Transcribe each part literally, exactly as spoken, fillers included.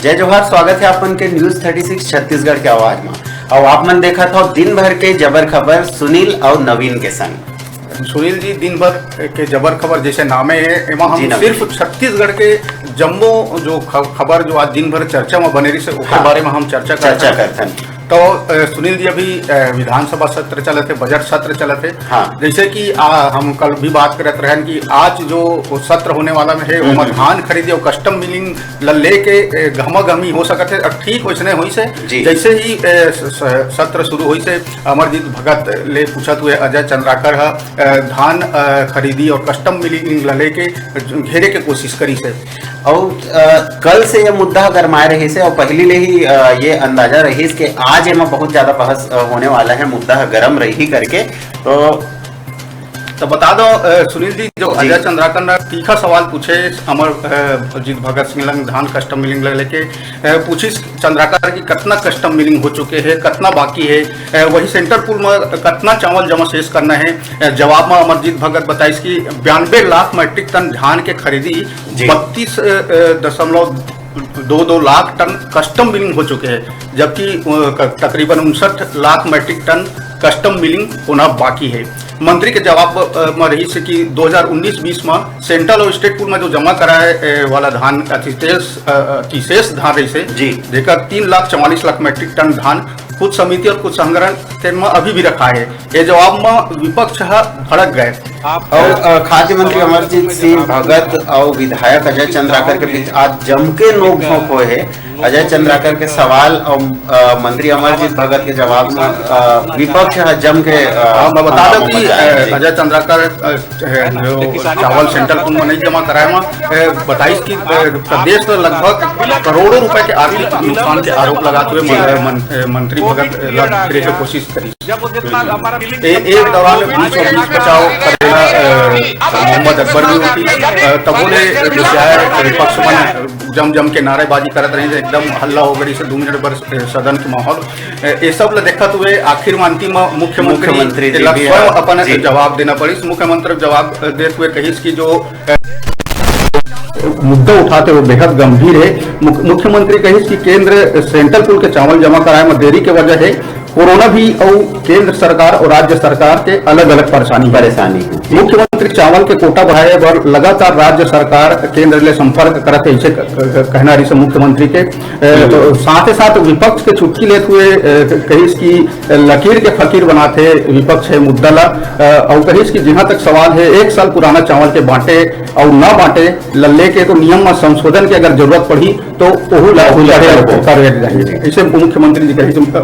जय जोहार, स्वागत है आप मन के News Thirty Six छत्तीसगढ़ के आवाज में। और आप मन देखत हो दिन भर के जबर खबर सुनील और नवीन के संग। सुनील जी, दिन भर के जबर खबर जैसे नामे है, एमा हम जी, नवीन। सिर्फ छत्तीसगढ़ के जम्मो जो ख-, खबर जो आज दिन भर चर्चा में बने रही से, ओकर हाँ। बारे में हम चर्चा चर्चा करथन। करथन। तो, अ, सुनील जी, अभी, अ, विधानसभा सत्र चलत है, बजट सत्र चलत है। हाँ। जैसे कि, आ, हम कल भी बात करत रहन कि आज जो सत्र होने वाला में है, हम्म, ओमा हम्म। धान खरीदी और custom milling ल लेके, अ, गहमा गहमी हो सकत है। और ठीक वैसने होइस है, जी। जैसे ही, अ, स-, स-, सत्र शुरू होइस है, अमरजीत भगत ले पूछत हुए अजय चंद्राकर ह, अ, धान, अ, खरीदी और custom milling ल लेके घेरे के कोशिश करिस है। और, अ, कल से ये मुद्दा गरमाए रहिस है और पहली ले ही, अ, ये अंदाजा रहिस कि आज एमा बहुत ज्यादा बहस, अ, होने वाला है, मुद्दा गरम रही करके। तो तो बता दो, अ, सुनील जी, जो जी। अजय चंद्राकर ने तीखा सवाल पूछे अमर, अ, जीत भगत सिंह लंग धान custom milling ले लेके, अ, पूछिस चंद्राकर कि कतना custom milling हो चुके हैं, कतना बाकी है, अ, वही central pool में कतना चावल जमा शेष करना है। अ, जवाब में अमरजीत भगत बताइस कि बयानबे लाख metric ton धान के खरीदी जी। बत्तीस, अ, अ, दशमलव दो दो लाख टन custom milling हो चुके हैं, जबकि, अ, क-, तकरीबन उनसठ lakh metric ton custom milling होना बाकी है। मंत्री के जवाब, अ, म रहिस कि दो हज़ार उन्नीस बीस म central और state pool में जो जमा कराए, अ, वाला धान अतिशेष, अ, अ, अतिशेष धान रहिस हे, जी। जेकर तीन लाख चवालीस लाख metric ton धान कुछ समिति और कुछ संग्रहण केंद्र में अभी भी रखा है। ये जवाब में विपक्ष ह भड़क गए। आप और, अ, खाद्य मंत्री अमरजीत सिंह भगत और विधायक अजय चंद्राकर के बीच आज जम के नोकझोंक होए है। अजय चंद्राकर के सवाल और, अ, मंत्री अमरजीत भगत के जवाब में, अ, विपक्ष ह जम के, अ, हाँ, मैं बता दूं हंगामा कि, मचाए। अ, जी। अजय चंद्राकर, अ, जो चावल central pool में नहीं जमा कराए, वहाँ, अ, बताइस कि, अ, प्रदेश में लगभग करोड़ों रुपए के आर्थिक नुकसान के आरोप लगाते हुए जी। मन-, अ, मंत्री भगत, अ, ला घेरे के कोशिश करिस। ए-, एक दौरान बीच और बीच बचाव करेला, अ, मोहम्मद अकबर भी होती, अ, तबो ले, अ, जो है, विपक्ष मन जम जम के नारेबाजी करत रहे, एकदम हल्ला हो गई से दो मिनट भर, अ, सदन के माहौल। अ, ये सब ल देखत हुए आखिर में अंतिम मुख्यमंत्री मुख्यमंत्री जी ला भी स्वयं है। अपन जी। जवाब देना पड़िस। मुख्यमंत्री जवाब, अ, देते हुए कहिस कि जो, अ, मुद्दा उठाते हुए बेहद गंभीर है। मुख्य-, मुख्यमंत्री कहिस कि केंद्र central pool के चावल जमा कराए में देरी के वजह है कोरोना भी और केंद्र सरकार और राज्य सरकार के अलग-अलग परेशानी है। परेशानी है। मुख्यमंत्री चावल के कोटा बढ़ाए बर लगातार राज्य सरकार केंद्र ले संपर्क करत है, ऐसे क-, क-, कहना रहिस मुख्यमंत्री के। अ, हम्म। तो साथ ही साथ विपक्ष के चुटकी लेते हुए, अ, कहिस कि लकीर के फकीर बनाते विपक्ष है मुद्दा ला, अ, और कहिस कि जहां तक सवाल है एक साल पुराना चावल के बांटे और ना बांटे ल लेके तो नियम में संशोधन की अगर जरूरत पड़ी तो ओहू ला ओहू ला करे, करे। करे जाही। ऐसे मुख्यमंत्री जी कही।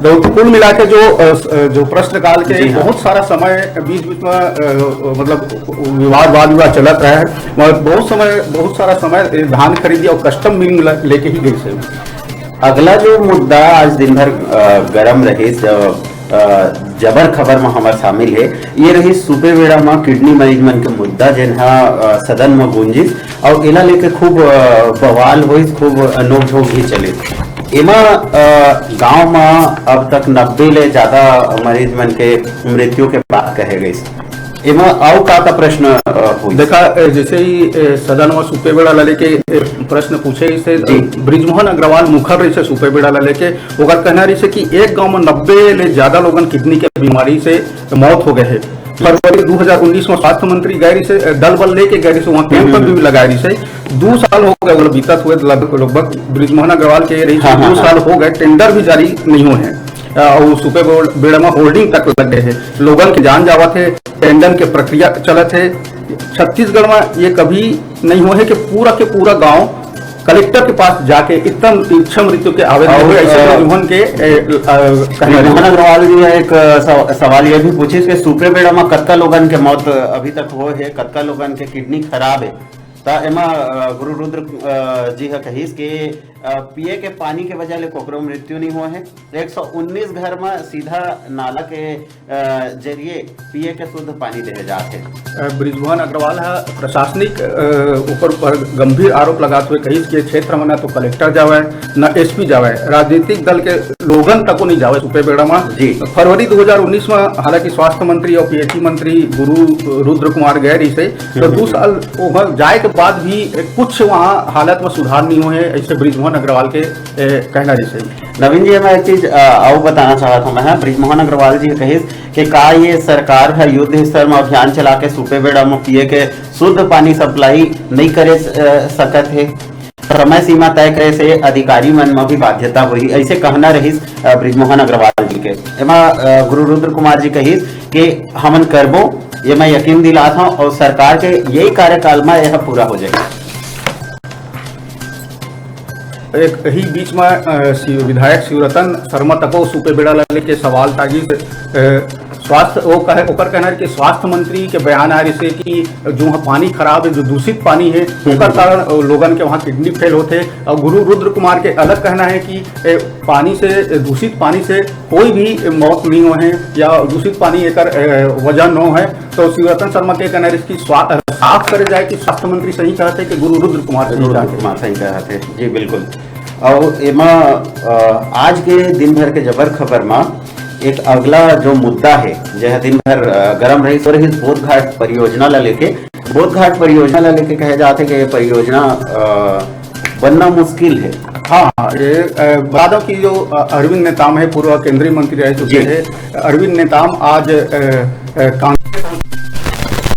तो कुल मिला के जो, अ, स-, अ, जो प्रश्नकाल के जी हाँ। बहुत सारा समय बीच बीच में, अ, मतलब विवाद वाद विवाद चलत रहा है, मगर बहुत समय, बहुत सारा समय धान खरीदी और custom milling ला-, लेके ही गई से। अगला जो मुद्दा आज दिन भर, अ, गरम रहे, ज-, अ, जबर खबर में हमर शामिल है, ये रही सुपेबेड़ा में kidney मरीज मन के मुद्दा, जेन ह, अ, सदन में गूंजिस। अउ एला लेके खूब, अ, बवाल होइस, खूब नोकझोंक भी चलिस। एमा, अ, गांव म अब तक नब्बे ले ज्यादा मरीज मन के मृत्यु के बात कहे गइस। एमा अउ का-का प्रश्न, अ, होइस? देखा, अ, जैसे ही, अ, सदन म सुपेबेड़ा ला लेके, अ, प्रश्न पूछे गइस हे, जी। अ, बृजमोहन अग्रवाल मुखर रहिस हे सुपेबेड़ा ला लेके, ओकर कहना रहिस हे कि एक गांव म नब्बे ले ज्यादा लोगन kidney के बीमारी से मौत हो गए हे। फरवरी दू हजार उन्नीस में स्वास्थ्य मंत्री गए रहिस हे, दल बल लेके गए रहिस हे, वहाँ camp हम्म। भी लगाए रहिस हे। दू साल हो गए, मतलब, बीतत हुए लगभग, लगभग बृजमोहन अग्रवाल के रहिस हे, हाँ, हाँ, दू हाँ। साल हो गए, tender भी जारी नहीं हुए हैं। अ, और सुपेबेड़ा में hoarding तक लग गए हैं, लोगन के जान जावत है, tender के प्रक्रिया चलत है। छत्तीसगढ़ में ये कभी नहीं हुआ है कि पूरा के पूरा गांव कलेक्टर के पास जाके इतना इच्छा मृत्यु के आवेदन और, हुए, ऐसे अ, लोगन के, ए, अ, कहना बृजमोहन अग्रवाल जी ह एक, अ, सव-, सवाल ये भी पूछिस कि सुपेबेड़ा म कतका लोगन के मौत अभी तक होए हे, कतका लोगन के kidney खराब हे। त एमा, अ, गुरु रुद्र, अ, जी ह कहिस कि, अ, पिए के पानी के वजह ले कोकरो मृत्यु नहीं हुआ है। एक सौ उन्नीस घर म सीधा नाला के, अ, जरिए पिए के शुद्ध पानी देहे जात हे। अ, बृजमोहन अग्रवाल ह प्रशासनिक, अ, ऊपर पर गंभीर आरोप लगात हुए कहिस कि क्षेत्र म न तो कलेक्टर जावय, न एसपी जावय, राजनीतिक दल के लोगन तको नहीं जावय सुपेबेड़ा म। जी। फरवरी दो हजार उन्नीस म हालांकि स्वास्थ्य मंत्री और पीएचई मंत्री गुरु रुद्र कुमार गए रहिस हे, तो हम्म। दू साल वहाँ जाए के बाद भी कुछ वहाँ हालत में सुधार नहीं हुए हे, ऐसे बृजमोहन अग्रवाल के, ए, कहना रहिस हे। नवीन जी, मैं एक चीज, अ, अउ बताना चाहत हूँ मैं, हाँ, बृजमोहन अग्रवाल जी कहिस कि का ये सरकार ह युद्ध स्तर म अभियान चला के सुपेबेड़ा म पिए के शुद्ध पानी सप्लाई नइ करे, अ, सकत हे? समय सीमा तय करे से अधिकारी मन म भी बाध्यता होही, ऐसे कहना रहिस, अ, बृजमोहन अग्रवाल जी के। एमा, अ, गुरु रुद्र कुमार जी कहिस कि हमन करबो, ये मैं यकीन दिलात हूँ, और सरकार के यही कार्यकाल म यह पूरा हो जाएगा। एक ही बीच में, अ, शिव-, विधायक शिवरतन शर्मा तको सुपेबेड़ा ला लेके सवाल टागिस। अ, स्वास्थ्य, वो कहे, ओकर कहना है कि स्वास्थ्य मंत्री के बयान आ रहिस हे कि जो वहाँ पानी खराब है, जो दूषित पानी है, ओकर कारण, अ, लोगन के वहाँ किडनी फेल होथे। और गुरु रुद्र कुमार के अलग कहना है कि, ए, पानी से, दूषित पानी से कोई भी मौत नहीं हुए हैं या दूषित पानी एकर, अ, वजह न है। तो शिवरतन शर्मा के कहना है इसकी स्वा-, साफ करे जाए कि स्वास्थ्य मंत्री सही कहत हे कि गुरु रुद्र कुमार सही गुरु रुद्र कहत हे। कुमार सही कहत हे, जी बिल्कुल। और एमा, अ, आज के दिन भर के जबर खबर मा एक अगला जो मुद्दा है, जेह दिन भर, अ, गरम रही, तो रही बोधघाट परियोजना ला लेके। बोधघाट परियोजना ला लेके कहे जात हे कि ये परियोजना, अ, बनना मुश्किल है। हाँ, हाँ, ये, अ, बता दो कि जो, अ, अरविंद नेताम है, पूर्व केंद्रीय मंत्री रह चुके जी। हैं। अरविंद नेताम आज, अ, अ, कांग्रेस,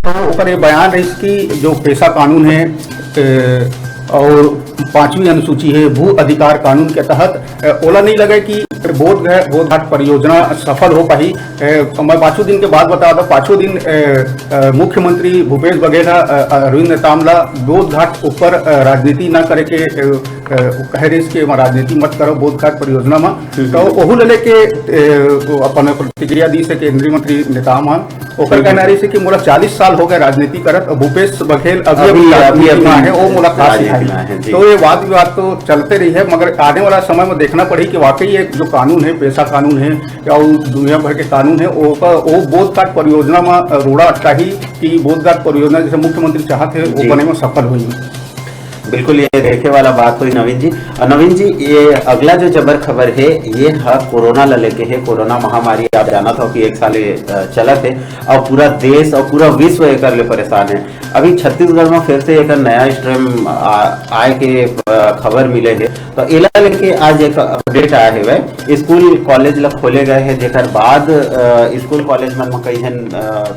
तो ओकर ये बयान रहिस कि जो पेशा कानून है, अ, और पांचवी अनुसूची है, भू अधिकार कानून के तहत, अ, ओला नहीं लगे कि बोध, बोधघाट परियोजना सफल हो पाही। अ, मैं पाछू दिन के बात बता दो, पाछू दिन, अ, अ, मुख्यमंत्री भूपेश बघेल ह, अ, अरविंद नेताम ला बोधघाट ऊपर, अ, राजनीति न करे के, अ, अ, कहे रहिस कि एमा राजनीति मत करो बोधघाट परियोजना में। हम्म। तो ओहू ले लेके, अ, वो अपन प्रतिक्रिया दी से केंद्रीय मंत्री नेताम ह। ओकर हम्म। कहना रहिस कि मोला चालीस साल हो गए राजनीति करत, और भूपेश बघेल अभी अभी, अभी अभी राजनीति अभी में है, वो मोला खास राजनीति सिखाई। में है, जी। तो ये वाद विवाद तो चलते रही है, मगर आने वाला समय में देखना पड़ी कि वाकई ये जो कानून है, पेशा कानून है, या वो दुनिया भर के कानून है, ओकर, वो बोधघाट परियोजना में रोड़ा अटकाही कि बोधघाट परियोजना जैसे मुख्यमंत्री चाहत है, वो जी। बने में सफल हुई। बिल्कुल, ये देखे वाला बात हुई नवीन जी। और नवीन जी, ये अगला जो जबर खबर है, ये ह कोरोना ला लेके है। कोरोना महामारी आप जानत हो कि एक साल ये, अ, चलत है और पूरा देश और पूरा विश्व एकर ले परेशान है। अभी छत्तीसगढ़ में फिर से एक नया स्ट्रेन आ-, आए के, अ, खबर मिले है, तो एला लेके आज एक अपडेट आया है। वह स्कूल कॉलेज ला खोले गए हैं, जेकर बाद, अ, स्कूल कॉलेज मन में कई झन, अ,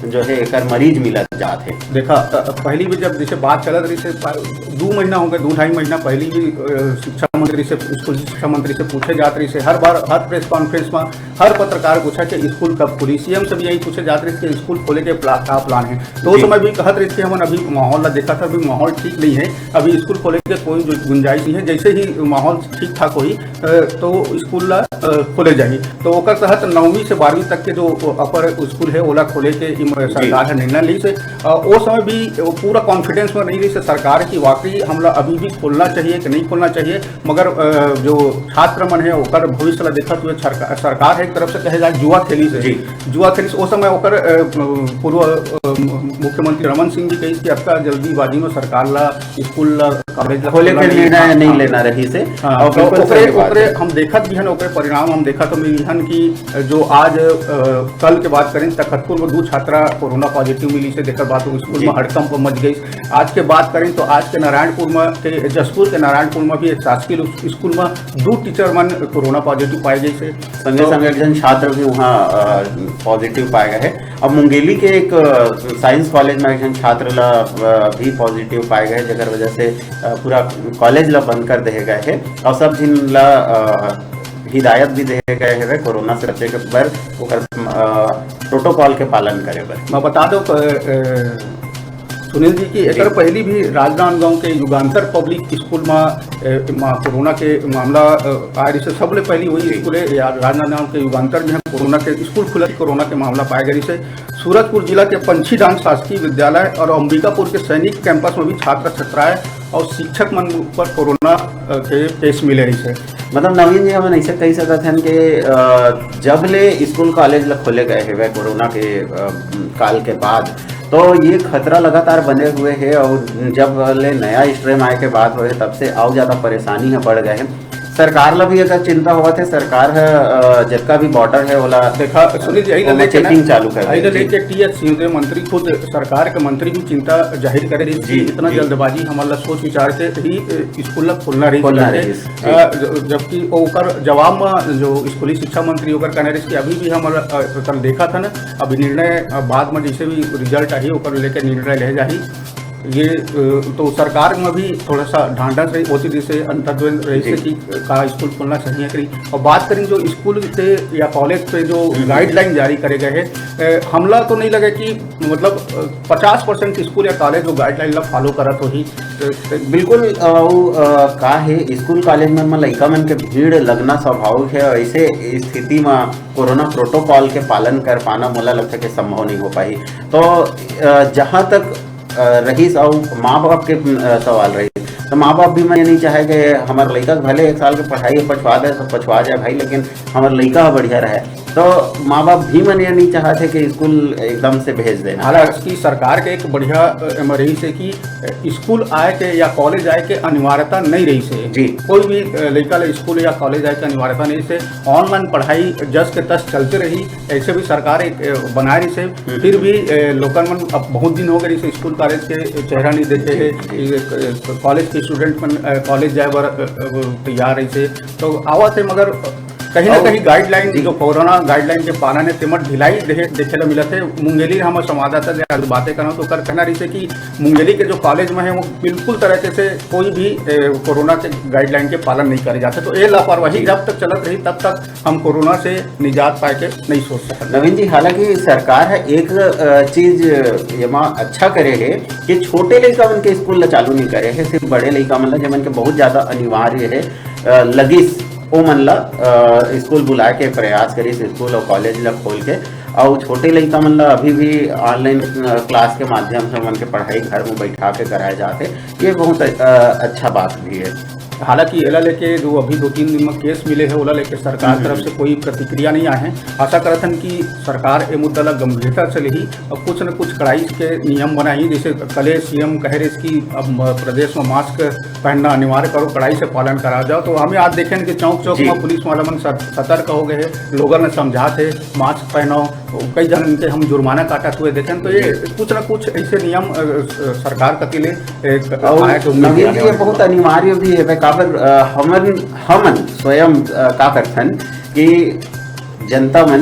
जो है एकर मरीज मिलत जात है। देखा, अ, पहली भी जब जैसे बात चलत रही से, पा-, दू महीना हो गए, दू ढाई महीना पहली भी, अ, शिक्षा मंत्री से, स्कूल शिक्षा मंत्री से पूछे जात रही से, हर बार, हर प्रेस कॉन्फ्रेंस में हर पत्रकार पूछा कि स्कूल कब खुली। सीएम से भी यही पूछे जात रही कि स्कूल खोले के प्ला-, का प्लान है। तो उस जी। समय भी कहत रही कि हमन अभी माहौल ला देखा था, अभी माहौल ठीक नहीं है, अभी स्कूल खोले के कोई जो गुंजाइश नहीं है। जैसे ही माहौल ठीक ठाक होही, अ, तो स्कूल ला, अ, खोले जाही। तो ओकर तहत नौवीं से बारहवीं तक के जो अपर स्कूल है, ओला खोले के इम-, जी। सरकार ह निर्णय लीस हे। अ, ओ समय भी वो पूरा कॉन्फिडेंस में नहीं रहिस हे सरकार कि वाकई हमला अभी भी खोलना चाहिए कि नहीं खोलना चाहिए, मगर, अ, जो छात्र मन है, ओकर भविष्य ला देखत हुए सरका-, सरकार है एक तरफ से कहे जाए जुआ खेलिस हे। जी। जुआ खेलिस, ओ समय ओकर, अ, पूर्व, अ, मुख्यमंत्री रमन सिंह जी कहिस कि अतका जल्दीबाजी में सरकार ला स्कूल ला, कॉलेज ला खोले खोलना के नहीं, निर्णय हाँ, नहीं हाँ। लेना रहिस हे। हाँ, और तो बिल्कुल ओकरे, सही बात ओकरे है। हम देखत भी हन, ओकरे परिणाम हम देखत भी हन कि जो आज, अ, कल के बात करें, तखतपुर में दू छात्रा कोरोना पॉजिटिव मिलिस हे, जेकर बाद वो स्कूल जी। में हड़कंप मच गई। आज के बात करें तो आज के नारायणपुर में, के जशपुर के नारायणपुर में भी एक शासकीय स्कूल में दू टीचर मन कोरोना पॉजिटिव पाए गए थे। संगे तो संगे एक झन छात्र भी वहाँ, अ, पॉजिटिव पाए गए हैं। अब मुंगेली के एक, अ, साइंस कॉलेज में एक झन छात्र ला, अ, भी पॉजिटिव पाए गए, जेकर वजह से, अ, पूरा कॉलेज ला बंद कर देहे गए हे और सब झिन ला, अ, हिदायत भी देहे गए हवे कोरोना से बचे के बर, ओकर, अ, प्रोटोकॉल के पालन करे बर। मैं बता दो, अ, अ, सुनील जी, कि एकर जी। पहली भी राजनांदगांव के युगांतर पब्लिक स्कूल में, अ, मा-, कोरोना के मामला, अ, आए रहिस हे। सबले पहली वही जी। स्कूल है या राजनांदगांव के युगांतर में कोरोना के स्कूल खुला, कोरोना के मामला पाए गए रहिस हे। सूरजपुर जिला के पंछीडांग शासकीय विद्यालय और अंबिकापुर के सैनिक कैंपस में भी छात्र छात्राएं और शिक्षक मन ऊपर कोरोना, अ, के केस मिले रहिस हे। मतलब नवीन जी, हमन ऐसे कह सकत हन कि, अ, जब ले स्कूल कॉलेज ल खोले गए हवे कोरोना के, अ, काल के बाद, तो ये खतरा लगातार बने हुए हे और जब ले नया स्ट्रेन आए के बाद होए, तब से अउ ज्यादा परेशानी ह बढ़ गए हे। सरकार ला भी अगर चिंता होवत हे, सरकार ह, अ, जतका भी बॉर्डर हे, ओला देखा, सुनील जी, यही ला ओमा लेके ना, चेकिंग चालू कर यही ला दे। जी। लेके टीएस सिंहदेव मंत्री खुद सरकार के मंत्री भी चिंता जाहिर करे रहिस कि जी, इतना जी। जल्दबाजी हमन ला सोच विचार के ही, अ, स्कूल ला खोलना रहिस खोलना करके। रहिस, जी। अ, ज-, जबकि ओकर जवाब म जो स्कूली शिक्षा मंत्री ओकर कहना रहिस कि अभी भी हमर, अ, कल देखा था ना, अभी निर्णय, अ, बाद में जैसे भी रिजल्ट आही, ओकर लेके निर्णय ले जाही। ये, अ, तो सरकार में भी थोड़ा सा ढांढस रही, ओती जैसे अंतर्द्वंद रही जी। से कि का स्कूल खोलना सही है कि नहीं। और बात करें जो स्कूल से या कॉलेज पे जो हम्म। गाइडलाइन जारी करे गए हैं, अ, हमला तो नहीं लगे कि मतलब, अ, पचास परसेंट स्कूल या कॉलेज वो गाइडलाइन ला फॉलो करत होही। अ, बिल्कुल, अ, वो, अ, का है, स्कूल कॉलेज में, में लइका मन के भीड़ लगना स्वाभाविक है। ऐसे स्थिति में कोरोना प्रोटोकॉल के पालन कर पाना मोला लगता है कि संभव नहीं हो पाही। तो, अ, जहाँ तक, अ, रहीस अउ माँ बाप के, अ, सवाल रहीस, तो माँ बाप भी मन ये नहीं चाहे कि हमर लइका के भले एक साल के पढ़ाई पछवा दे, तो पछवा जाए भाई, लेकिन हमर लइका ह बढ़िया रहे। तो माँ बाप भी मन ये नहीं चाहत हे कि स्कूल एकदम से भेज देना। हालांकि सरकार के एक बढ़िया, अ, एम रहीस हे कि, अ, स्कूल आए के या कॉलेज आए के अनिवार्यता नहीं रहीस हे। जी। कोई भी, अ, लइका ले स्कूल या कॉलेज आए के अनिवार्यता नहीं से, ऑनलाइन पढ़ाई जस के तस चलते रही। ऐसे भी सरकार एक, अ, बनाए रहीस हे। हम्म। फिर भी, अ, लोकन मन अब बहुत दिन हो गए रहीस हे स्कूल कॉलेज के चेहरा नहीं देखे जी, हे। जी। ये, अ, कॉलेज के स्टूडेंट मन, अ, कॉलेज जाए बर, अ, अ, तैयार रहीस हे। तो आवत हे, मगर कहीं ना और कहीं गाइडलाइन, जी। जो कोरोना गाइडलाइन के पालन हे, तेमा ढिलाई देखे, देखे ला मिलत हे। मुंगेली हमर संवाददाता जे आज बातें करना, तो ओकर कहना रहीस हे कि मुंगेली के जो कॉलेज में हे, वो बिल्कुल तरीके से कोई भी, ए, कोरोना के गाइडलाइन के पालन नहीं करे जाते। तो ये लापरवाही जी। जब तक चलत रही, तब तक हम कोरोना से निजात पाए के नहीं सोच सकत। नवीन जी, हालांकि सरकार ह एक, अ, चीज एमा अच्छा करे हे कि छोटे लइका मन के स्कूल ला चालू नहीं करे हे, सिर्फ बड़े लइका मन ला, जेमन के बहुत ज्यादा अनिवार्य हे, अ, लगिस, ओमन ला, अ, स्कूल बुलाए के प्रयास करिस, स्कूल और कॉलेज ला खोल के। और छोटे लइका मन ला अभी भी ऑनलाइन, अ, क्लास के माध्यम से ओमन के पढ़ाई घर में बैठा के कराए जाथे, ये बहुत, अ, अच्छा बात भी है। हालांकि एला लेके जो अभी दो तीन दिन में केस मिले हे, ओला लेके सरकार हम्म। तरफ से कोई प्रतिक्रिया नहीं आए हे। आशा करत हन कि सरकार ए मुद्दा ला गंभीरता से लेही और कुछ न कुछ कड़ाई के नियम बनाही। जैसे कले सीएम कहे रहिस कि अब म-, प्रदेश में मास्क पहनना अनिवार्य करो, कड़ाई से पालन करा जाओ। तो हमें आज देखें कि चौक चौक जी। में पुलिस वाला मन सत-, सतर्क हो गए हे, लोगन ने समझात हे, मास्क पहनो, कई जन के हम जुर्माना काटत हुए देखें। तो ये जी। कुछ ना कुछ ऐसे नियम, अ, अ, सरकार कति ले एक और आए तो उम्मीद नवीन आने जी, ये वाली बहुत बा। अनिवार्य भी है, काबर, अ, हमन, हमन स्वयं, अ, का करथन कि जनता मन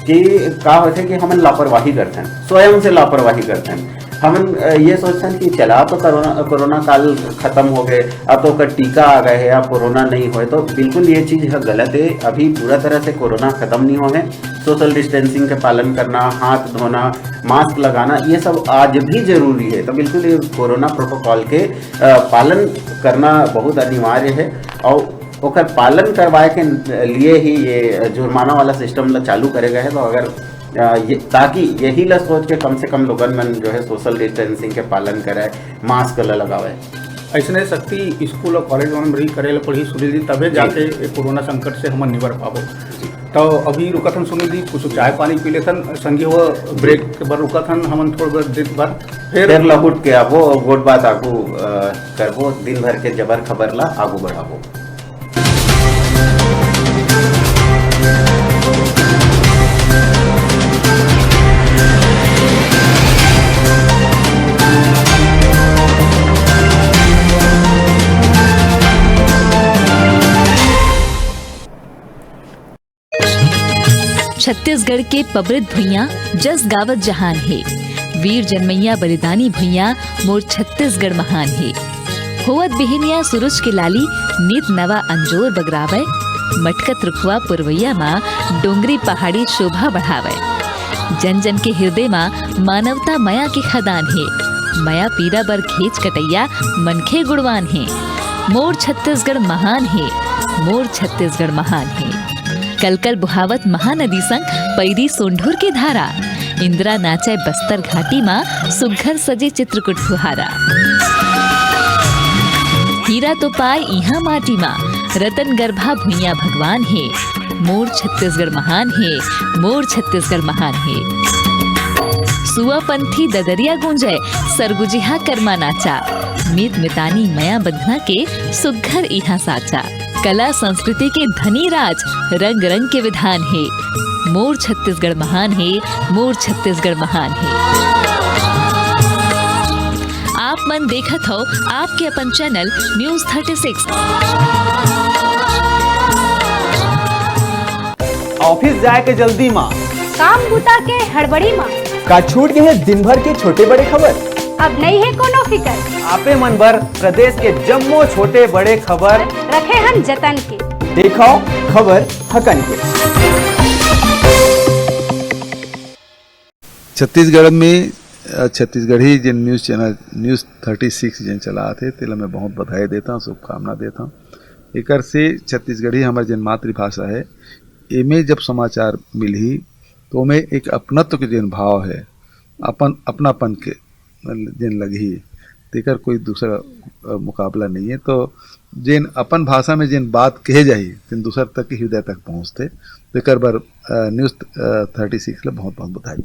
कि का होथे कि हमन लापरवाही करथन, स्वयं से लापरवाही करथन। हमन, अ, ये सोचथन कि चला, अब तो कोरोना, कोरोना काल खत्म हो गए, अब तो ओकर टीका आ गए हे, अब कोरोना नहीं होए। तो बिल्कुल ये चीज ह गलत हे। अभी पूरा तरह से कोरोना खत्म नहीं हुआ है। सोशल डिस्टेंसिंग के पालन करना, हाथ धोना, मास्क लगाना, ये सब आज भी जरूरी है। तो बिल्कुल ये कोरोना प्रोटोकॉल के, अ, पालन करना बहुत अनिवार्य है और ओकर पालन करवाए के लिए ही ये जुर्माना वाला सिस्टम ला चालू करे गए है। तो अगर, अ, ये, ताकि यही ला सोच के कम से कम लोगन मन जो है सोशल डिस्टेंसिंग के पालन करे, मास्क ला लगावे। ऐसने सख्ती स्कूल और कॉलेज मन में भी करे ला पड़ही सुनील जी, तभे जी। जाके ये कोरोना संकट से हमन निबर पाबो। जी। तो अभी रुकत हन सुनील जी, कुछ चाय पानी पी लेथन, संगी हो जी। ब्रेक बर रुकत हन हमन थोड़ा देर, दिन भर, फिर फिर लहुट के आबो, गोठ बात आगू, अ, करबो, दिन भर के जबर खबर ला आगू बढ़ाबो। छत्तीसगढ़ के पबरित भुइयां जस गावत जहान हे। वीर जनमैया बलिदानी भुइयां मोर छत्तीसगढ़ महान हे। होवत बिहनिया सुरुज के लाली नित नवा अंजोर बगरावय। मटकत रुखवा पुरवैया मा डोंगरी पहाड़ी शोभा बढ़ावय। जन जन के हिरदे मा मानवता मया के खदान हे। मया पीरा बर घेंच कटइया मनखे गुणवान हे। मोर छत्तीसगढ़ महान हे, मोर छत्तीसगढ़ महान हे। कलकल बुहावत महानदी संग पैरी सोंढूर के धारा। इंदिरा नाचय बस्तर घाटी मा सुग्घर सजे चित्रकूट फुहारा। हीरा तो पाय इहाँ माटी मा, रतन गर्भा भुइयां भगवान हे। मोर छत्तीसगढ़ महान हे, मोर छत्तीसगढ़ महान हे। सुआ पंथी ददरिया गूंजय, सरगुजिहा करमा नाचा। मीत मितानी मया बंधना के सुग्घर इहाँ साचा। कला संस्कृति के धनी राज, रंग रंग के विधान हे। मोर छत्तीसगढ़ महान हे, मोर छत्तीसगढ़ महान हे। आप मन देखत हव आपके अपन channel news thirty six. Office जाए के जल्दी मा, काम बुता के हड़बड़ी मा, का छूट गए हे दिन भर के छोटे बड़े खबर? अब नइ हे कोनो फिकर। आपे मन बर प्रदेश के जम्मो छोटे बड़े खबर। रखे हन जतन के। देखव खबर हकन के। छत्तीसगढ़ में अ, छत्तीसगढ़ी जेन news channel news thirty six जेन चलात हे, तेला मैं बहुत बधाई देता हूँ, शुभकामना देता हूँ। एकर से छत्तीसगढ़ी हमर जेन मातृभाषा हे, एमे जब समाचार मिलही तो ओमे एक अपनत्व के जेन भाव हे, अपन अपनापन के जेन लगही, तेकर कोई दूसरा अ, मुकाबला नहीं है। तो जेन अपन भाषा में जेन बात कहे जाही, तेन दूसर तक, हृदय तक पहुँचथे। तेकर बर अ, न्यूज़ अ, थर्टी सिक्स ल बहुत बहुत बधाई।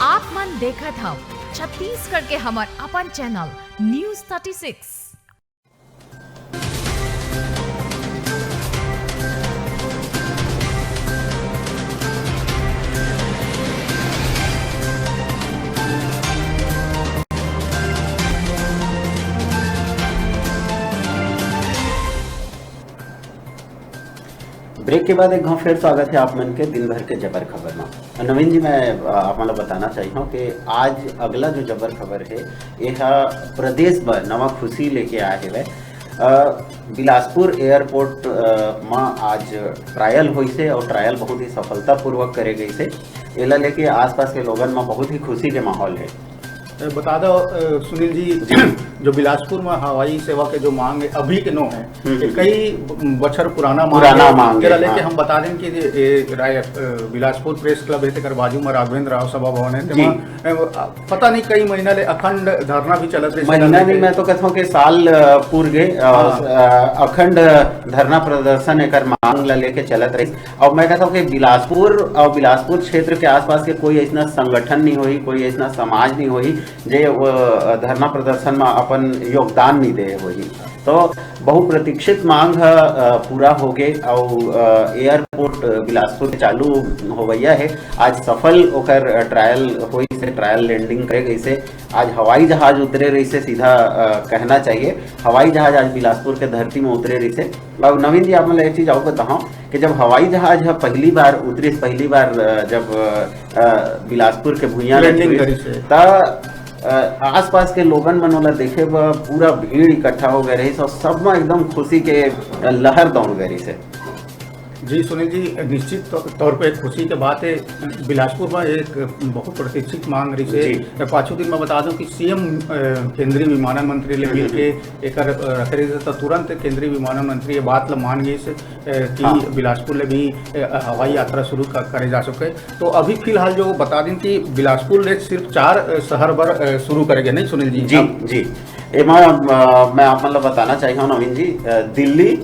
आप मन देखत हव छत्तीसगढ़ के हमर अपन channel news thirty six. Break के बाद एक घांव फेर स्वागत हे आप मन के दिन भर के जबर खबर मा। नवीन जी, मैं अ, आप मन ला बताना चाहिहूँ कि आज अगला जो जबर खबर हे, ये हा प्रदेश बर नवा खुशी लेके आए हेवय। अ, बिलासपुर एयरपोर्ट अ, मा आज ट्रायल होइसे और ट्रायल बहुत ही सफलतापूर्वक करे गइसे। एला लेके आसपास के लोगन मा बहुत ही खुशी के माहौल हे। बता दो अ, सुनील जी, जो बिलासपुर में हवाई सेवा के जो मांग है अभी के नो है, हम्म, ये हम्म। कई ब- बछर पुराना मांग पुराना है। मांग तेरा है, लेके हाँ। हम बता दें कि ये राय, अ, बिलासपुर प्रेस क्लब है, तेकर बाजू में राघवेंद्र राव सभा भवन है, जी। तेमा, अ, पता नहीं कई महीना ले अखंड धरना भी चलत रहे, महीना नहीं, मैं तो कहता हूँ कि साल अ, पूर गए अ, हाँ। अ, अखंड धरना प्रदर्शन एकर मांग ला लेके चलत रही। और मैं कहता हूँ कि बिलासपुर और बिलासपुर क्षेत्र के आसपास के कोई ऐसा संगठन नहीं होई, कोई ऐसा समाज नहीं होई जे वो, अ, धरना प्रदर्शन में अपन योगदान नहीं दे होई। तो बहुप्रतीक्षित मांग ह, अ, पूरा हो गए और अ, एयरपोर्ट बिलासपुर के चालू होवैया है। आज सफल ओकर अ, ट्रायल होई से, ट्रायल लैंडिंग करे गई से। आज हवाई जहाज उतरे रही से, सीधा अ, कहना चाहिए हवाई जहाज आज बिलासपुर के धरती में उतरे रही से। अब नवीन जी, आप मतलब एक चीज और बताओ कि जब हवाई जहाज ह पहली बार उतरिस, पहली बार अ, जब अ, अ, बिलासपुर के भुइयां में लैंडिंग छुइस, करिस हे। त अ, आसपास के लोगन मन ओला देखे बर पूरा भीड़ इकट्ठा हो गए रहिस और सब में एकदम खुशी के लहर दौड़ गए रहिस हे। जी सुनील जी, निश्चित तौ- तौर पे खुशी के बात है। बिलासपुर में एक बहुत प्रतीक्षित मांग रही से। जी। पाछू दिन मैं बता दूं कि सीएम अ, केंद्रीय विमानन मंत्री ले हम्म, मिलके एकर अ, रखे रही से, तो तुरंत केंद्रीय विमानन मंत्री ये बात ल मान गई से अ, कि हाँ। बिलासपुर ले भी अ, हवाई यात्रा शुरू क- करे जा सके। तो अभी फिलहाल जो बता दें कि बिलासपुर ले सिर्फ चार अ, शहर बर अ, शुरू करेंगे, नहीं सुनील जी? जी, जी। एमा अ, मैं आप मन ल बताना चाहिए हूँ नवीन जी, अ, दिल्ली,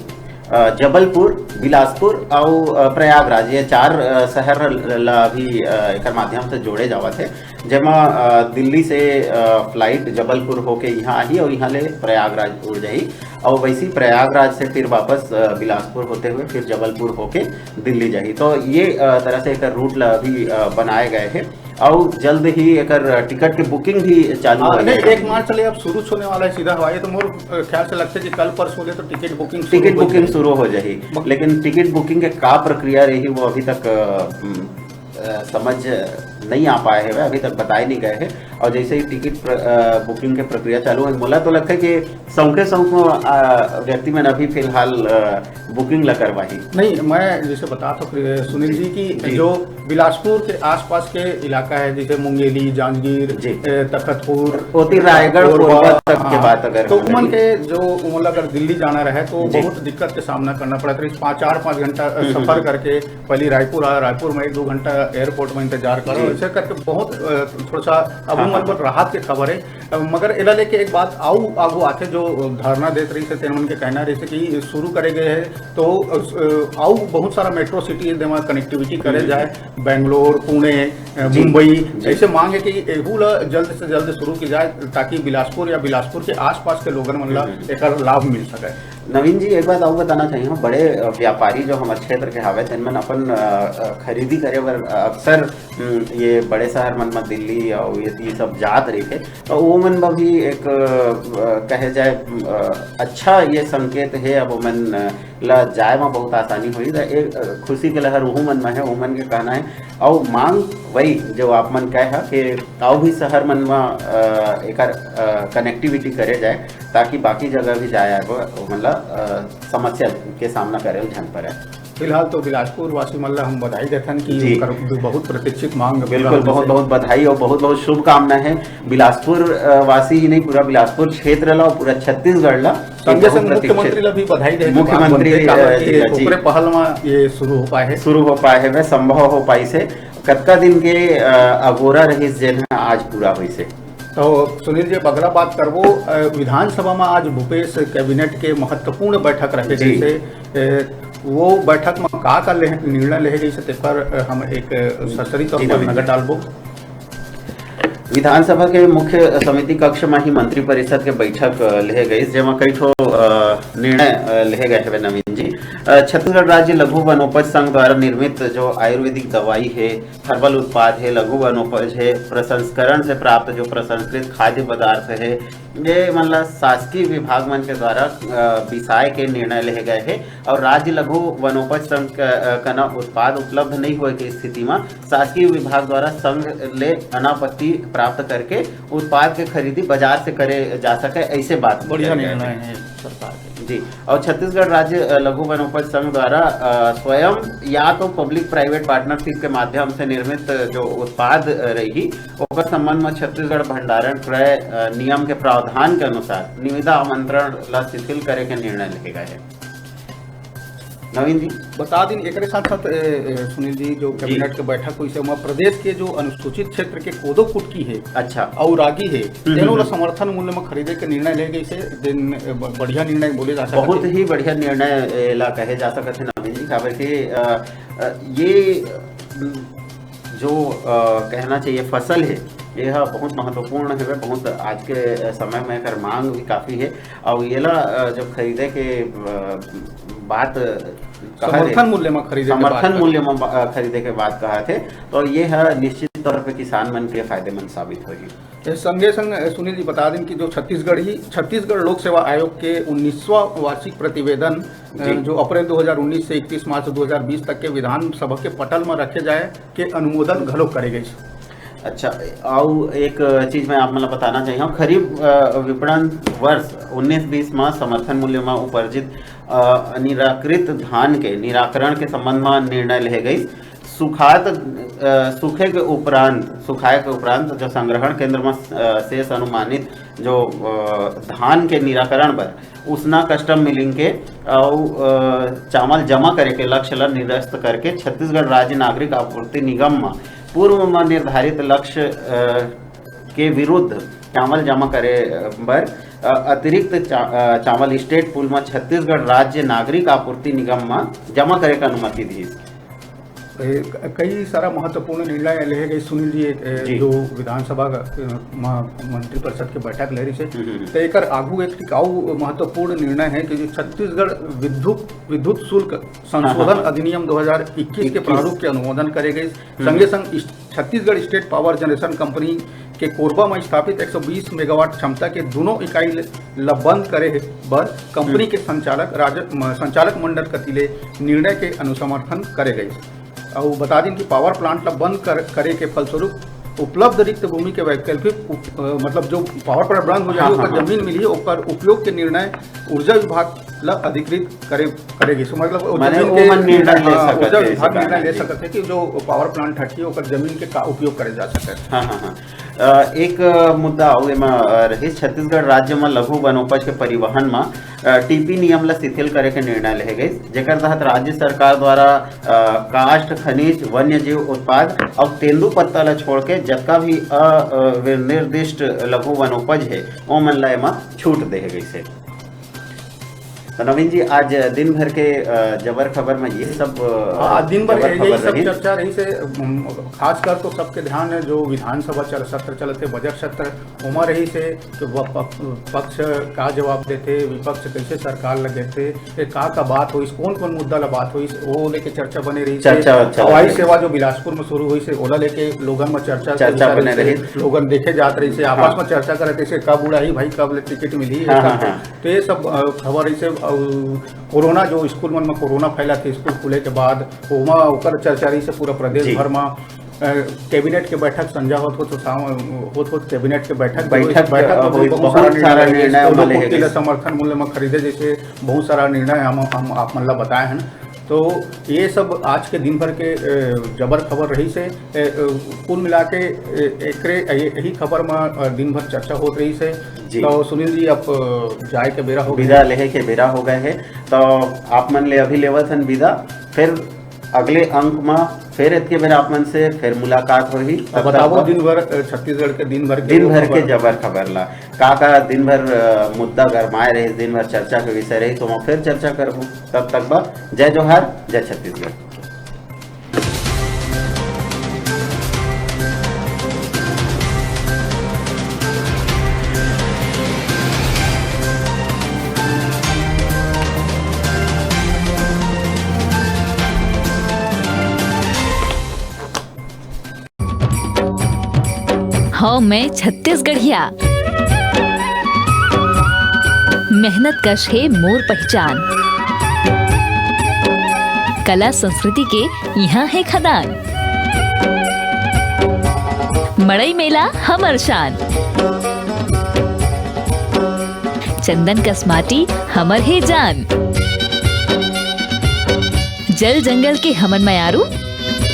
अ, जबलपुर, बिलासपुर और अ, प्रयागराज, ये चार अ, शहर ला अभी अ, एकर माध्यम से जोड़े जावत है, जेमा अ, दिल्ली से अ, फ्लाइट जबलपुर होके यहाँ आही और यहाँ ले प्रयागराज उड़ जाही और वैसे ही प्रयागराज से फिर वापस अ, बिलासपुर होते हुए फिर जबलपुर होके दिल्ली जाही। तो ये अ, तरह से एक रूट ला अभी अ, बनाए गए हैं और जल्द ही एकर टिकट के बुकिंग भी चालू हाँ, हो नहीं, जाएगी। एक मार्च ले अब शुरू होने वाला है सीधा हवाई, तो मोर अ, ख्याल से लगता है कि कल परसों ले तो टिकट बुकिंग शुरू टिकट हो बुकिंग जाएगी। शुरू हो जाही, लेकिन टिकट बुकिंग के का प्रक्रिया रही वो अभी तक अ, हम्म, अ, समझ नहीं आ पाए है, अभी तक बताए नहीं गए हैं। और जैसे ही टिकट प्र, अ, बुकिंग के प्रक्रिया चालू है, मोला तो लगता है कि सौंखे सौंख अ, व्यक्ति मन अभी फिलहाल अ, बुकिंग ला करवाही। नहीं, मैं जैसे बता तो सुनील जी कि जी। जो बिलासपुर के आसपास के इलाका है, जैसे मुंगेली, जांजगीर, जी। ए, तखतपुर, ओती रायगढ़, कोरबा तक के हाँ। बात अगर तो हम उमन करें। के जो उमन ला अगर दिल्ली जाना रहे तो जी। बहुत दिक्कत के सामना करना पड़ता है। पाँच, चार पाँच घंटा अ, हम्म, सफर हम्म। करके पहली रायपुर आ, रायपुर में एक दो घंटा एयरपोर्ट में इंतजार करो, ऐसे करके बहुत, अ, थोड़ा सा अब हाँ, मन हाँ। पर राहत के खबर है। अ, मगर एला लेके एक बात आऊ आगू आथे, जो धरना देत रहिस हे, तेन मन के कहना रहिस हे कि शुरू करे गए है, तो, अ, आऊ बहुत सारा मेट्रो सिटी है, जेमा कनेक्टिविटी करे हम्म। जाए, बेंगलोर, पुणे, अ, जी। मुंबई, जी। ऐसे मांग है कि एहू ला जल्द से जल्द शुरू की जाए, ताकि बिलासपुर या बिलासपुर के आसपास के लोगन मन ला हम्म। एकर लाभ मिल सके। नवीन जी, एक बात अउ बताना चाहिए, बड़े, अ, व्यापारी जो हमर क्षेत्र के हावय, तेन मन अपन, अ, अ, खरीदी करे बर, अ, अक्सर, उम, ये बड़े शहर मन म, दिल्ली अउ ये, ये सब जात रहिथे, तो वो मन म भी एक, अ, कहे जाए, अ, अच्छा ये संकेत हे। अब ओमन, अ, ला जाए म बहुत आसानी होही, त एक, अ, खुशी के लहर उहू मन म हे, उमन के कहना हे। अउ मांग वही, जो आप मन कहे ह, कि अउ भी शहर मन म, अ, एकर, अ, कनेक्टिविटी करे जाए, ताकि बाकी जगह भी जाए आए बर ओमन ला, अ, समस्या के सामना करे ल झन पड़े। फिलहाल तो बिलासपुर वासी मन ला हम बधाई देथन कि जी। ओकर बहुत प्रतीक्षित मांग पूरा बिल्कुल, होइस बहुत, हे। बहुत बधाई और बहुत, बहुत शुभकामना है बिलासपुर, अ, वासी ही नहीं, पूरा बिलासपुर क्षेत्र ला और पूरा छत्तीसगढ़ ला। संगे बहुत संग प्रतीक्षित। मुख्यमंत्री ला भी बधाई देथन, मुख्यमंत्री, बात बनथे, काबर अ, कि जी। ओकरे पहल म ये शुरू हो पाए हे। शुरू हो पाए हे, वह संभव हो पाइस हे। कतका दिन के, अ, अगोरा रहिस, जेन ह आज पूरा होइस हे। तो सुनील जी, अब अगला बात करबो, अ, विधानसभा में आज भूपेश कैबिनेट के महत्वपूर्ण बैठक रखे जी। गइस हे। ए, वो बैठक में का का लेह-, निर्णय लेहे गइस हे, तेकर, अ, हम एक, अ, सरसरी तौर जी, पर नवीन जी। नजर डालबो। विधानसभा के मुख्य समिति कक्ष में ही मंत्रिपरिषद के बैठक, अ, लेहे गइस, जेमा कई ठो, अ, निर्णय, अ, लेहे गए हवे, नवीन जी। अ, छत्तीसगढ़ राज्य लघु वनोपज संघ द्वारा निर्मित जो आयुर्वेदिक दवाई हे, हर्बल उत्पाद हे, लघु वनोपज हे, प्रसंस्करण से प्राप्त जो प्रसंस्कृत खाद्य पदार्थ हे, ये मन ला शासकीय विभाग मन के द्वारा, अ, बिसाए के निर्णय लेहे गए हे और राज्य लघु वनोपज संघ क-, अ, कना उत्पाद उपलब्ध नहीं होए के स्थिति म शासकीय विभाग द्वारा संघ ले अनापत्ति प्राप्त करके उत्पाद के खरीदी बाजार से करे जा सके, ऐसे बात बढ़िया करे गए निर्णय हे। हे सरकार के। जी, और छत्तीसगढ़ राज्य, अ, लघु वनोपज संघ द्वारा, अ, स्वयं या तो पब्लिक प्राइवेट पार्टनरशिप के माध्यम से निर्मित जो उत्पाद, अ, रही, ओकर संबंध में छत्तीसगढ़ भंडारण क्रय, अ, नियम के प्रावधान के अनुसार निविदा आमंत्रण ला शिथिल करे के निर्णय लेहे गए हे। नवीन जी। बता दिन, एकरे साथ साथ, ए, ए, सुनील जी, जो जी। कैबिनेट के बैठक होइस हे, ओमा प्रदेश के जो अनुसूचित क्षेत्र के कोदो कुटकी हे, अच्छा। अउ रागी हे, हम्म, तेनो हम्म, ला हम्म। समर्थन मूल्य में खरीदे के निर्णय ले गइस हे, दिन, ए, ब-, बढ़िया निर्णय बोले जा सकत बहुत हे। ही बढ़िया निर्णय, ए, ला कहे जा सकत हे, नवीन जी, काबर के, अ, अ, ये, अ, जो, अ, कहना चाहिए, फसल हे, ये ह बहुत महत्वपूर्ण हवे, बहुत आज के समय में एकर मांग भी काफी हे। अउ येला, अ, जब खरीदे के, अ, बात कहा समर्थन थे, मूल्य म खरीदे के समर्थन बात मूल्य म, अ, खरीदे के बात कहा थे, तो ये ह निश्चित तौर पे किसान मन के फायदेमंद साबित होही। ए, संगे संग, ए, सुनील जी बता दें कि जो छत्तीसगढ़ ही, छत्तीसगढ़ लोक सेवा आयोग के उन्नीसवाँ वार्षिक प्रतिवेदन, अ, जी। जो अप्रैल दो हज़ार उन्नीस से इकतीस मार्च दो हज़ार बीस तक के विधानसभा के पटल म रखे जाए के अनुमोदन घलो करे गइस। अच्छा, अउ एक चीज मैं आप मन ल बताना चाहिए, खरीफ, अ, विपणन वर्ष उन्नीस बीस म समर्थन मूल्य म उपार्जित, अ, अनिराकृत धान के निराकरण के संबंध म निर्णय लेहे गइस। सुखात, अ, सूखे के उपरांत, सुखाए के उपरांत जो संग्रहण केंद्र म, अ, शेष अनुमानित जो, अ, धान के निराकरण बर उसना कस्टम मिलिंग के अउ, अ, चावल जमा करे के लक्ष्य ल निरस्त करके छत्तीसगढ़ राज्य नागरिक आपूर्ति निगम म पूर्व म निर्धारित लक्ष्य, अ, के विरुद्ध चावल जमा करे, अ, बर, अ, अतिरिक्त चा-, अ, चावल स्टेट पूल म छत्तीसगढ़ राज्य नागरिक आपूर्ति निगम म जमा करे के अनुमति दीस। ए, क-, कई सारा महत्वपूर्ण निर्णय लेहे गए सुनील जी, ए, जी। जो विधानसभा, अ, म-, मंत्रिपरिषद के बैठक ले रही से, हम्म, हम्म। तो एकर आगू एक टिकाऊ महत्वपूर्ण निर्णय है कि जो छत्तीसगढ़ विद्युत, विद्युत शुल्क संशोधन हाँ, हाँ। अधिनियम दो हज़ार इक्कीस के इक्कीस। प्रारूप के अनुमोदन करे गए। हम्म। संगे संग इस-, Chhattisgarh state power generation company के कोरबा में स्थापित एक सौ बीस मेगावाट क्षमता के दोनों इकाई ल-, ल बंद करे बर कंपनी हम्म। के संचालक राज-, म-, संचालक मंडल कति ले निर्णय के अनुसमर्थन करे गए। अउ बता दिन कि पावर प्लांट ल बंद कर, करे के फलस्वरूप उपलब्ध रिक्त भूमि के वैकल्पिक उप-, अ, मतलब जो पावर प्लांट बंद हो जाही, हाँ, ओकर हाँ, हाँ। जमीन मिलही, ओकर उपयोग के निर्णय ऊर्जा विभाग ल अधिकृत करे, करे गिस। मतलब, वो माने जमीन वो के मन निर्णय ले हाँ, सकत वो हे, विभाग निर्णय ले सकत हे कि जो पावर प्लांट हटही, ओकर जमीन के का उपयोग करे जा सकत हे। हाँ, हाँ, हाँ। अ, एक, अ, मुद्दा अउ एमा, अ, रहिस, छत्तीसगढ़ राज्य म लघु वनोपज के परिवहन म, अ, टीपी नियम ल शिथिल करे के निर्णय लेहे गइस, जेकर तहत राज्य सरकार द्वारा, अ, काष्ठ, खनिज, वन्यजीव उत्पाद अउ तेंदूपत्ता ल छोड़ के जतका भी अ, अ, विनिर्दिष्ट लघु वनोपज हे, ओमन ल एमा छूट देहे गइस हे। तो नवीन जी, आज दिन भर के, अ, जबर खबर में ये सब, अ, हाँ, आज दिन भर जबर यही खबर सब रही। चर्चा रहिस हे। उम, खासकर तो सबके ध्यान हे, जो विधानसभा चल-, सत्र चलत हे, बजट सत्र, ओमा रहिस हे कि व-, प-, पक्ष का जवाब देथे, विपक्ष कैसे सरकार ल घेरथे, ये का का बात होइस, कौन कौन मुद्दा ल बात होइस, वो लेके चर्चा बने रहिस हे। चर्चा, चर्चा हवाई बने। सेवा जो बिलासपुर में शुरू होइस हे, ओला लेके लोगन में चर्चा के चर्चा विषय बने रहिस हे। रहिस। लोगन देखे जात रहिस हे, आपस हाँ। में चर्चा करत रहिस हे, कब उड़ाही भाई, कब ले टिकट मिलही, ये हाँ, सब हाँ, हाँ। तो ये सब, अ, खबर रहिस हे, अउ कोरोना जो स्कूल मन म कोरोना फैला थे, स्कूल खुले के बाद ओमा ओकर चर्चा रहिस हे पूरा प्रदेश जी। भर म। अ, कैबिनेट के बैठक संझा होत होत शाम, होत होत कैबिनेट के बैठक भी होइस। बैठक, बैठक अ, में भी होइस, बहुत बहुत सारा सारा निर्णय निर्णय दोनों ओमा ले कुर्सी ला गइस। समर्थन मूल्य म खरीदे जैसे बहुत सारा निर्णय हम, हम आप मन ला बताए हन। तो ये सब आज के दिन भर के, अ, जबर खबर रहिस हे। ए, अ, कुल मिला के, ए, एकरे, ए, यही खबर म, अ, दिन भर चर्चा होत रहिस हे। जी। तो सुनील जी, अब, अ, जाए के बेरा हो गए। विदा लेहे के बेरा हो गए हे, तो आप मन ले अभी लेवत हन विदा। फिर अगले अंक म फिर एतके बेर आप मन से फिर मुलाकात होही। तब तक बताओ, बर दिन भर, अ, छत्तीसगढ़ के दिन भर के दिन वो भर के खबर। जबर खबर ला, का का दिन भर, अ, मुद्दा गरमाए रहिस, दिन भर चर्चा के विषय रहिस, तो हम फिर चर्चा करबो। तब तक बर जय जोहार, जय छत्तीसगढ़। हव मैं छत्तीसगढ़िया। मेहनत कश हे मोर पहचान। कला संस्कृति के इहाँ हे खदान। मड़ई मेला हमर शान। चंदन कस माटी हमर हे जान। जल जंगल के हमन मयारू,